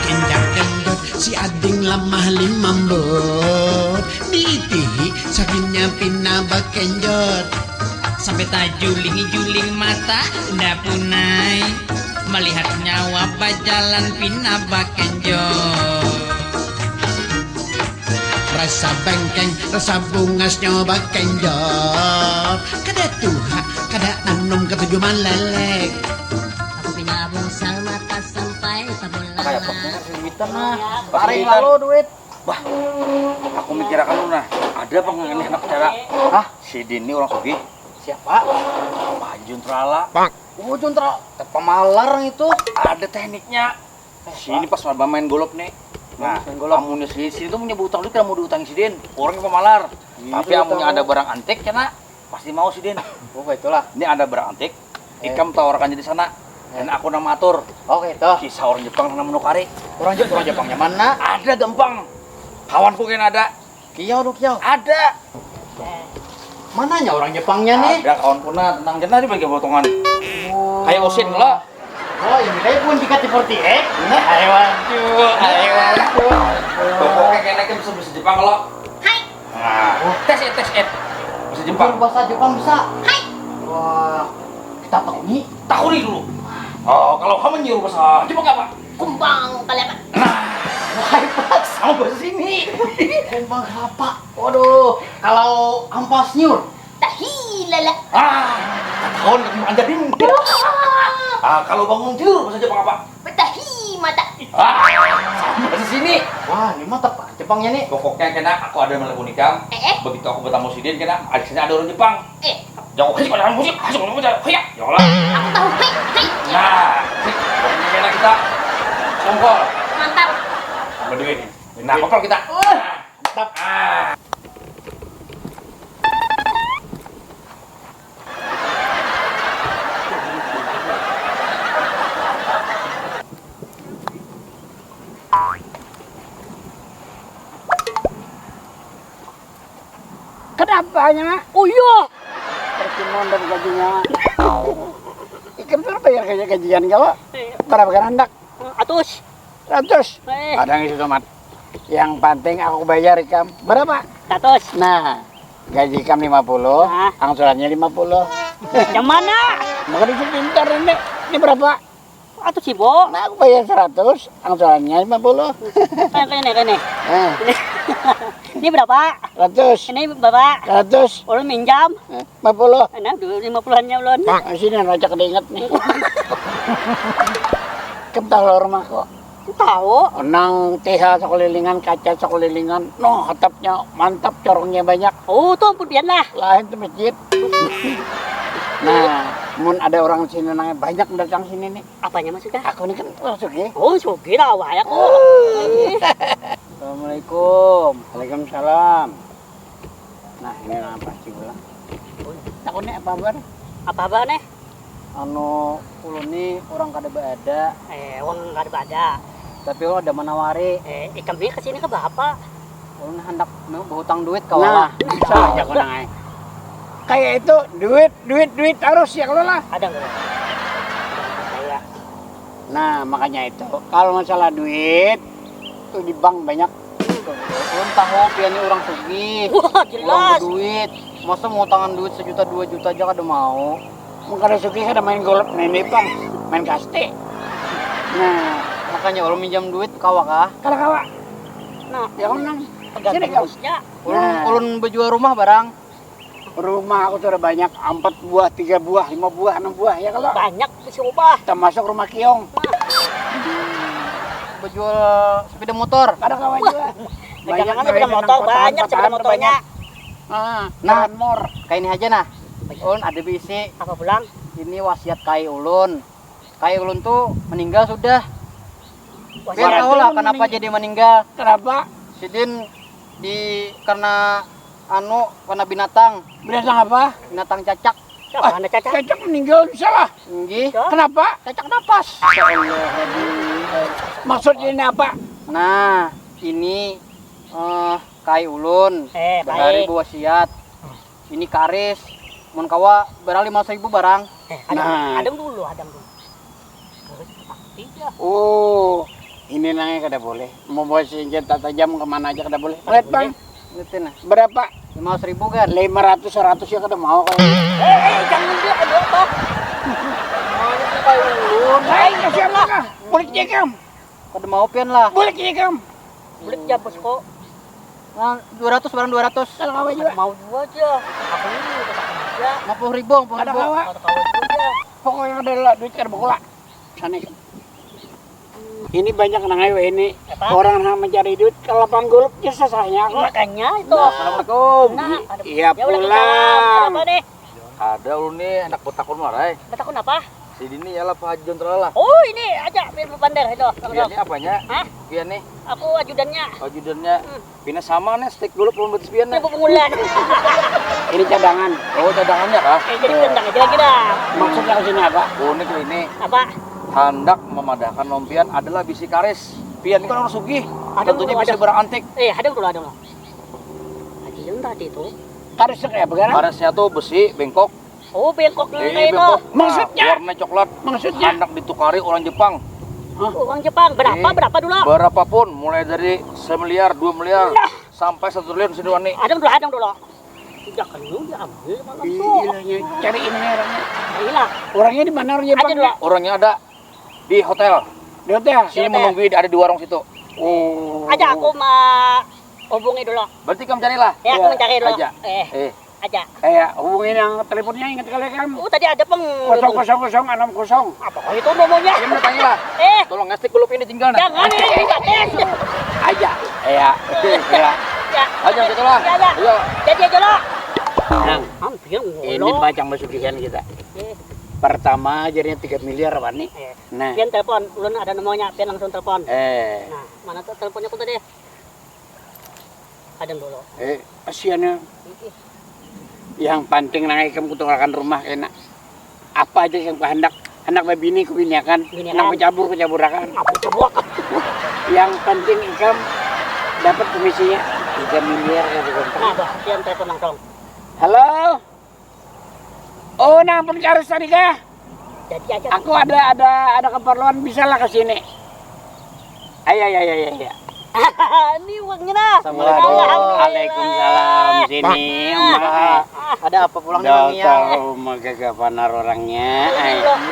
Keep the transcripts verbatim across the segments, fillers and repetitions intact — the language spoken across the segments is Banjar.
Kenjang kendut si ading lamah limambut, diitihi sakinya pina bakenjot. Sampai tajuling-juling mata nda punai, melihat nyawa bajalan pina bakenjot. Rasa bengkeng, rasa bungas nyawa bakenjot. Kada tuha, kada anum katuju malelek. Aku pina bungsal mata sampai tabulang. Kayak pokoknya harus duitan nah. Paring lalu duit. Bah, aku mikirakan lu nah. Ada apa nggak ini anak cara? Hah? Si Din ini orang sugih. Siapa? Pak Juntrala. Oh, Juntrala. Pemalar itu. Ada tekniknya. Si ini pas main golop nih. Nah, main golop. Amunnya si si itu punya utang duit, kamu diutang si Din. Orangnya pemalar. Iya, tapi amunnya ada barang antik kena, pasti mau si Din. Oh, itulah. Ini ada barang antik. Eh. Ikam tawarkan di sana. Eh. Dan aku nang atur. Oke, itu. Kisah orang Jepang nang menukari. Orang Jepang, orang Jepangnya mana? Ada gampang. Kawanku kan ada. Kiau tu kiau. Ada. Mananya orang Jepangnya nih? Ada kawanku nah, tenang je nah, di bagi potongan. Oh. Kayak Osin lah. Oh, ini kayak pun jika seperti eh. Nah, hewan tuh, hewan tuh. Pokoknya kayaknya kan bisa bahasa Jepang kalau. Hai. Nah, tes eh, tes eh. Bahasa Jepang. Bahasa Jepang bisa. Hai. Wah, kita tahu nih. Tahu nih dulu. Oh, kalau kamu nyuruh bahasa Jepang apa? Kumbang kelapa. Nah, wah, pas sama bahasa sini. Kumbang kelapa. Waduh, kalau ampas nyur. Tahi lala. Ah, ketahuan kamu ajarin. Ah, kalau bangun tidur bahasa Jepang apa? Betahi mata. Ah, sama bahasa sini. Wah, ini mah tepat Jepangnya nih. Pokoknya kena aku ada malah unikam. Eh, eh. Begitu aku bertamu sidin kena, di sini ada orang Jepang. Eh. Jauh, hei, kalau musik, hei, kalau musik, hei, ya lah. Aku tahu, hei, hei. Nah, hei, pokoknya kena kita songkol. Mantap. Berdua ini. Nah, kopel kita. Uh. Mantap. Ah. Kenapa nya? Oh iya. Percuma ndak gajinya. Ikam tu bayar gaji gajian kalau. Iya. Berapa kan handak? Atus. Ratus. Eh. Ada nggak itu tomat? Yang penting aku bayar ikam. Berapa? Ratus. Nah, gaji ikam lima puluh, ah, angsurannya lima puluh. Yang mana? Maka itu pintar ini. Ini berapa? Ratus ribu. Nah, aku bayar seratus, angsurannya lima puluh. Kayak kayak nih, kayak nih. Eh. Ini berapa? Ratus. Ini berapa? Ratus. Ulun minjam. Eh, lima puluh. Nah, dulu lima puluhannya ulun. Nah, sini raja kada ingat nih. Kental rumahku. Tahu. Nang T H sakulilingan, kaca sakulilingan. Noh, atapnya mantap, corongnya banyak. Oh, tuh ampun pian lah. Lain tuh masjid. Nah, mun ada orang sini nang banyak datang sini nih. Apanya maksudnya? Aku ini kan orang sugih. Oh, sugih lah, wah, aku. Assalamualaikum. Waalaikumsalam. Nah, ini orang pasti pulang. Takutnya apa kabar? Apa kabar nih? Anu, ulun ni urang kada baada. Eh, urang kada baada. Tapi ulun ada manawari. Eh, ikam ni ka sini ka baapa? Ulun handak nu, bahutang duit kawa lah. Nah, bisa aja ku nang ai. Kaya itu, duit, duit, duit tarus ya kalu lah. Ada nggak? Ada nggak percaya? Nah, makanya itu, kalau masalah duit, tuh di bank banyak. Ulun tahu pian ni urang sugih. Wah, jelas. Urang baduit. Masa mau tangan duit sajuta, dua juta aja kada mau. Mun kada sugih kada main golf, main pipang, main kasti. Nah, makanya ulun minjam duit kawa kah? Kada kawa. Nah, ya kan nang. Tergantung bosnya. Ulun, nah, ulun bajual rumah barang. Rumah aku sudah banyak, empat buah, tiga buah, lima buah, enam buah, ya kalau. Banyak bisi ubah. Termasuk rumah kiong. Nah. Bajual sepeda motor. Kada kawa jua. Dagangan sepeda motor, banyak sepeda motornya. Ah, nah, mor. Kayak ini aja nah. Ulun ada bisi. Apa pulang? Ini wasiat kai ulun. Kai ulun tuh meninggal sudah. Wasiat. Tahu lah kenapa jadi meninggal. Kenapa? Sidin di karena Anu, warna binatang. Binatang apa? Binatang cacak. Siapa anak cacak? Cacak meninggal bisa lah. Nggih. Kenapa? Cacak napas. Ya Allah, Rabbi. Maksudnya ini apa? Nah, ini eh kai ulun. Eh, bahari baik. Berwasiat. Ini karis. Mun kawa barang lima ratus ribu barang. Eh, hadang, nah, hadang dulu, hadang dulu. Terus pasti ya. Oh, ini nangnya kada boleh. Mau bawa senjata tajam kemana aja kada boleh. Lihat, Bang. Ngerti nah. Berapa? Lima ratus ribu kan? Lima ratus, seratus ya kada mau kalau. Eh, eh, jangan dia ada apa? Mau dipakai ulun. Saya kasih apa kah? Kulit jekam. Kada mau pian lah. Kulit jekam. Kulit jabus kok. Nah, dua ratus barang dua ratus. Kalau kawa juga. Mau juga aja. Aku ini udah tak kerja. Lima puluh ribu, lima puluh ribu. Kada kawa. Kada kawa juga. Pokoknya ada lah duit kada berkula. Sana ikam. Ini banyak nang ayo ini. Apa? Orang nang mencari duit ke lapangan golf ya susahnya kok. Makanya itu. Nah, assalamualaikum. Nah, ada, iya, ya, waalaikumsalam. Pulang. Ada apa nih? Ada ulun nih, hendak betakun warai. Betakun apa? Si dini ya lah, Pak Haji John Tralala. Oh, ini aja, Pi Pander itu. Iya, ini apanya? Hah? Iya nih. Aku ajudannya. Ajudannya. Hmm. Pina sama nih, stick dulu belum betis pian nih. Coba pengulan. Ini cadangan. Oh, cadangannya kah? Eh, jadi tendang aja lagi dah. Maksudnya ke sini apa? Unik ini. Apa? Handak memadahkan lompian adalah bisi karis. Pian ini kan orang sugih. Ada. Tentunya dulu, bisa ada. Barang antik. Eh, ada dulu, ada dulu. Haji John tadi tuh. Karisnya kayak apa, Garang? Karisnya tuh besi, bengkok. Oh, bengkok. Eh, kayak itu. Bengkok. Maksudnya? Warna coklat. Maksudnya? Handak ditukari orang Jepang. Hah? Orang Jepang. Berapa, eh, berapa dulu? Berapapun, mulai dari semiliar, dua miliar, nah, sampai satu triliun sini wani. Hadang dulu, hadang dulu. Tidak kenal diambil malam tuh. Ilahnya, cari ini orangnya. Carilah. Orangnya di mana orang Jepang? Ada dulu. Orangnya ada di hotel. Di hotel? Sini menunggu ada di warung situ. Oh. Aja aku ma hubungi dulu. Berarti kamu carilah. Ya, aku mencari dulu. Aja. Eh. Eh. Aja. Eh, ya, hubungin yang teleponnya, ingat kali kan? Oh, tadi ada peng. Kosong kosong kosong enam kosong. Apa itu nomornya? Ini tanya lah. Eh. Tolong ngasih kuluk ini tinggal nah. Jangan ini, ini, ini. Aja. Eh, ya. Ya. Aja gitu lah. Ya, ya. Iya. Jadi aja lah. Nah, hampir ini ngolok. Pacang pesugihan kita. Eh. Pertama jadinya tiga miliar apa nih? Eh. Nah. Pian telepon, ulun ada nomornya, pian langsung telepon. Eh. Nah, mana tuh teleponnya aku tadi? Kadang dulu. Eh, kasihan ya. Yang penting nang ikam kutukarakan rumah kena. Apa aja yang kehendak, hendak babini kubiniakan, hendak bacabur kucaburakan. Apa itu buat? Yang penting ikam dapat komisinya tiga miliar ya bukan? Nah, bah, yang telepon langsung. Halo. Oh, nah ampun karis tadi kah? Jadi aja. Aku ada ada ada keperluan bisa lah ke sini. Ayo ayo ayo ayo. Ini uangnya nah. Assalamualaikum. Waalaikumsalam. Sini, Mbak. Ada apa pulang emangnya? Tahu mah gagah panar orangnya.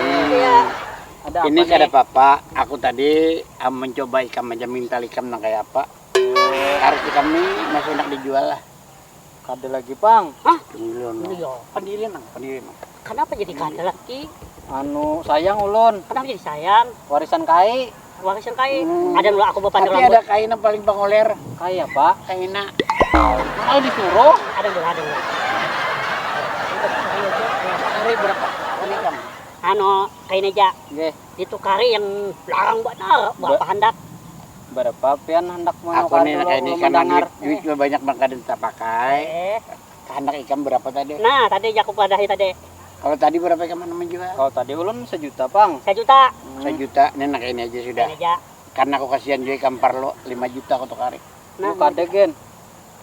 Iya. Ada apa? Ini kada apa-apa. Aku tadi ah, mencoba ikam aja minta ikam nang kayak apa. Harus ikam nih masih enak dijual lah. Kada lagi pang. Hah? Pendirian. Pendirian, Mang. Pendirian, Mang. Kenapa jadi kada lagi? Anu, sayang ulun. Kenapa jadi sayang? Warisan kai. Warisan kai. Hmm. Ada dulu aku bapak. Tapi ada kai nang paling pangoler. Kai apa? Kaina. Kalau disuruh. Ada dulu, ada dulu. Hari berapa? Hari kamu? Anu, kaina aja. Nggih. Ditukari yang larang banar, berapa handak? Berapa pian handak menukar dulu? Aku nih kayak ini kan duit, duit banyak banget kada tapakai. Eh. Handak ikam berapa tadi? Nah, tadi aku padahi tadi. Kalau tadi berapa ikam menjual? Kalau tadi ulun sejuta pang. Sejuta. Hmm. Sejuta, ini nak ini aja sudah. Ini aja. Karena aku kasihan juga ikam parlo lima juta aku tukari. Nah, kada gen.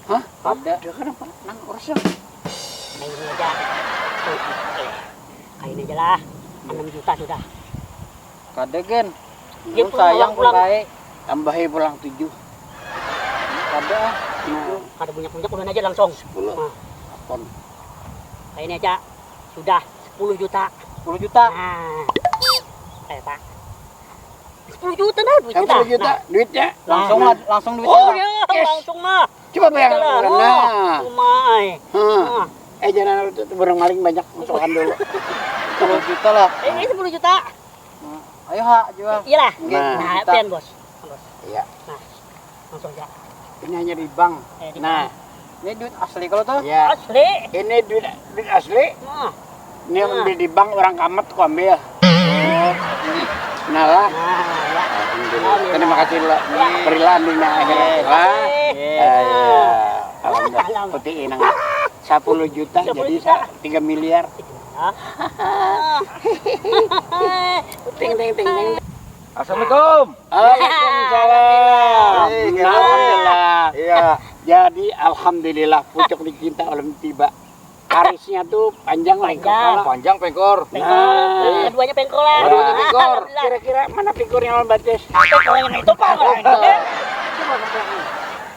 Hah? Ada. Dia kenapa? Nang urus ya. Nah, ini aja. Tuh, eh. Kain aja lah. Enam juta sudah. Kada gen. Dia sayang pulang. Tambahi pulang tujuh. Kada. Nah. Kada banyak-banyak, ulun aja langsung. Sepuluh. Nah. Akun. Kain aja. Sudah sepuluh juta. Sepuluh juta. Nah. Eh, Pak. Sepuluh juta dah duitnya. Sepuluh juta duitnya. Langsung lah, langsung duitnya. Oh, ya, langsung mah. Coba bayangkan. Nah. Cuma ai. Hmm. Eh, jangan itu barang maling banyak, masukkan dulu. Sepuluh juta lah. Eh, ini sepuluh juta. Hmm. Ayo ha, jual. Iyalah. Nah, pian, Bos. Bos. Iya. Nah. Langsung aja. Ini hanya di bank. Eh, di bank. Nah. Ini duit asli kalau tuh? Iya. Asli. Ini duit duit asli. Nah. Ini ambil di bank orang kamet ku ambil. Oh. Nah lah. Nah, ya. Alhamdulillah. Terima kasih lah. Ya. Berilah dunia akhirat lah. Iya. Eh, iya. Alhamdulillah. Seperti ini, sepuluh juta jadi tiga miliar. Ting ting ting ting. Assalamualaikum. Waalaikumsalam. Alhamdulillah. Iya. Jadi alhamdulillah pucuk dicinta ulun tiba. Arisnya tuh panjang lah, kepala. Panjang pengkor. Nah. Keduanya pengkor lah. Keduanya pengkor. Alhamdulillah. Kira-kira mana pengkor yang lawan batis? Pengkor yang itu, Pak.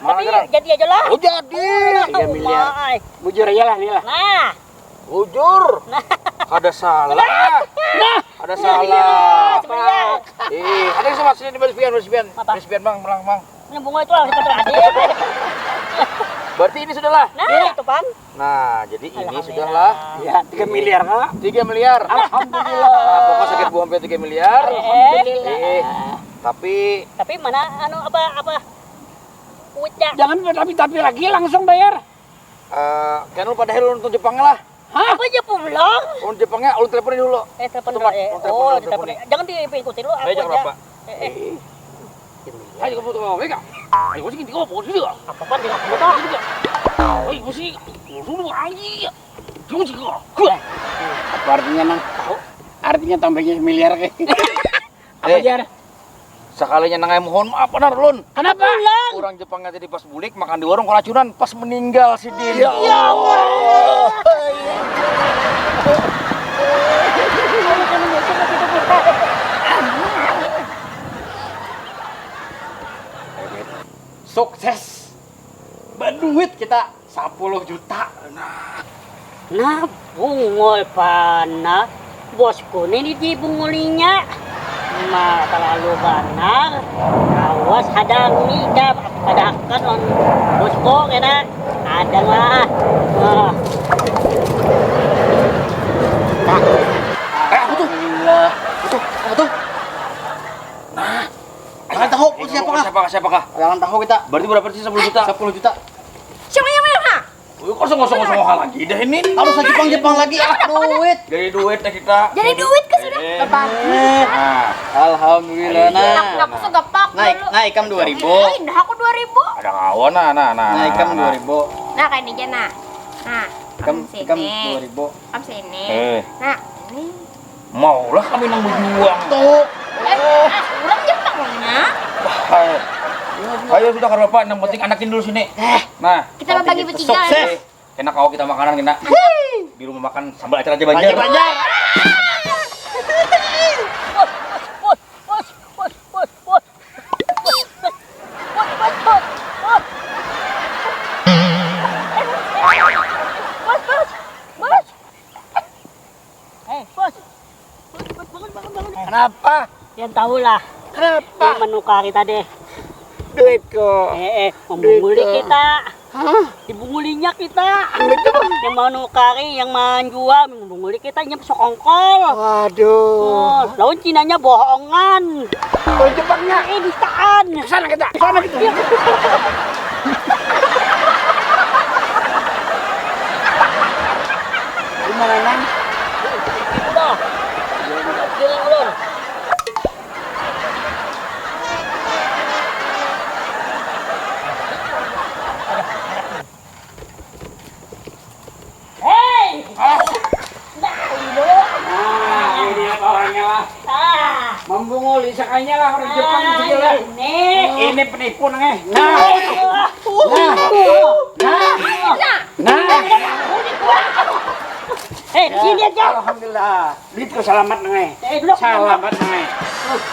Mana, Tapi Gerang? Jadi aja lah. Oh, jadi. Tiga miliar. Bujur aja lah nih lah. Nah. Bujur. Nah. Ada salah. Nah. Ada salah. Sebenarnya. Eh, ada yang sama sini, Mas Pian, Mas Pian. Apa? Mas Pian, Bang, Bang, Bang. Nyambung itu lah, kita tadi. Berarti ini sudah lah. Nah, itu, Pan. Nah, jadi ini sudah lah. Ya, tiga miliar, Kak. Tiga miliar. Alhamdulillah. Nah, pokok sakit buah sampai tiga miliar. Alhamdulillah. Eh, tapi Tapi mana anu apa apa ucap. Jangan tapi-tapi lagi, langsung bayar. Eh, kan lu padahal lu nonton Jepangnya lah. Hah? Apa aja pulang? Ulun Jepangnya, ulun teleponin dulu. Eh, telepon Itu, dulu, Mat, eh. Ulun telepon Oh, dulu, ditelepon. Teleponin. Jangan diikuti dulu, Ayo, aku jangan aja. Lupa. Eh, eh. Ayo, kamu tuh, Mega. Ayo, sini, kamu mau sini, Kak. Apa-apaan dia, kamu tahu? Ayo, sini. Dulu lagi. Kamu sini, Kak. Apa artinya, Nang? Tahu. Artinya tambahnya miliar, kayak. Apa, Eh. Jar? Sakalinya nang ai mohon maaf banar, Lun. Kenapa? Urang Jepangnya tadi pas bulik makan di warung karacunan, pas meninggal sidin. Ya Allah. Sukses. Baduit kita. Sapuluh juta. Nah. Nah, bungul pana. Bosku ni dibungulinya. Ma, terlalu banar. Awas hadangi ikam. Padahakan lawan bosku kena. Hadang lah. Ah. Eh, apa tuh? Alhamdulillah. Apa tuh? Apa tuh? Nah. Jangan tahu siapa kah? Siapa kah? Siapa kah? Jangan tahu kita. Berarti berapa sih, sepuluh juta? Sepuluh juta. Siapa yang mana? Wih, kosong, kosong, kosong lagi dah ini. Harus lagi Jepang, Jepang lagi, ah, duit. Jadi duit dah kita. Jadi duit ke sudah. Eh. Bagus. Nah. Alhamdulillah, nah. Aku, aku segepak Naik, dulu. Naik kam dua ribu. Ih, dah aku dua ribu. Ada kawan, nah, nah, nah. Naik kam dua ribu. Nah, kayak ini aja, nah. Nah, Kam, kam kam sini. Dua ribu. Kam sini. Eh. Nah, ini. Maulah kami nang berjuang. Tuh. Eh, ah, urang Jepangnya. Hai. Ayo sudah, kada apa, yang penting anakin dulu sini. Eh. Nah, kita bagi bertiga. Sukses. Enak kau kita makanan kena. Di rumah makan sambal acar aja Banjar. Banjar. Eh, bos. Bos, bos, bangun, bangun, bangun. Kenapa? Yang tahulah. Kenapa? Yang menukari tadi. Duitku. Eh, eh, membunguli kita. Hah? Dibungulinya kita. Duitku. Yang menukari, yang menjual, membunguli kita, yang sokongkol. Waduh. Oh, lawan Cinanya bohongan. Lawan Jepangnya. Eh, dustaan. Ke sana kita. Ke sana kita. Iya. Gimana, Nang? Itu dah. Kiri ulun. Hei! Ah. Nah, ini. Nah, ini apa orangnya lah? Ah. Membunguli sakanya lah orang Jepang. Ah, ini. Ini penipu nang, eh. Nah. Nah. Nah. Nah. Nah. Eh, sini aja. Alhamdulillah. Duitku salamat nang ai. Eh, duduk. Salamat nang ai.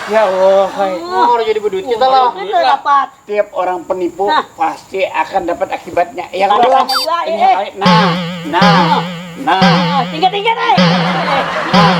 Ya Allah, hai. Mau jadi berduit kita lah. Itu dapat. Tiap orang penipu pasti akan dapat akibatnya. Yang Balasannya dua, ini eh. Nah, nah, nah. Nah, tinggal-tinggal, eh. Nah.